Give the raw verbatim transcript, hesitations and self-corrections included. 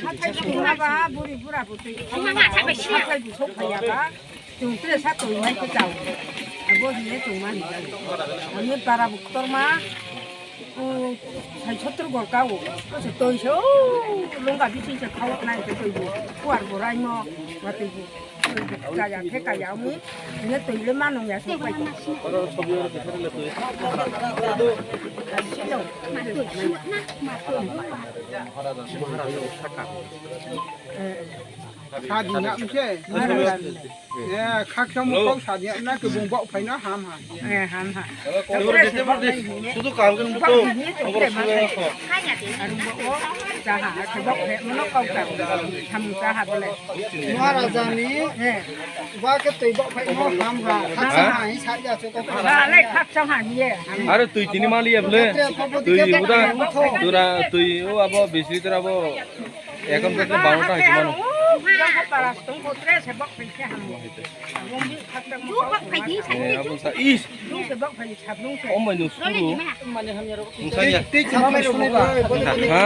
Hathai chwng ma ba buri bura bo twi. Hathai bo sok phaiya ba. Chwng tre sa twi mai khe chao. Abo hine chwng ma ni. Ani para bo kotor ma. O, sai chotro gor ka o. O se twi se o, longga bising se khao nai se twi bo. Kuar bo rai mo, ma twi bo. Kaya, khe kaya, umi, ne twi le manung ya, sung pai. Sino. Eh. Sadi na mse. Eh, khaksa mo kau sadi na ke bung bok phai na ham ha. Eh, ham ha. Sudu kam kan buto. Abor sudu ko. Aru bo, o, jaha, ke bok phe, mono kau ka. Ham jaha bole. Maharaja ni, eh, ba ke twi bok phai mo ham ha. Khaksa ha, hi sa ya so ko. Ba le khaksa ha ni ye. Are twi tini mali ya bole. Twi uda, tura twi o abo bisi tura abo. Ekon khe barota hai mano. Buk bak phaidi, eh, abo sa is. Om bai no suru. Nungsanya. Ha?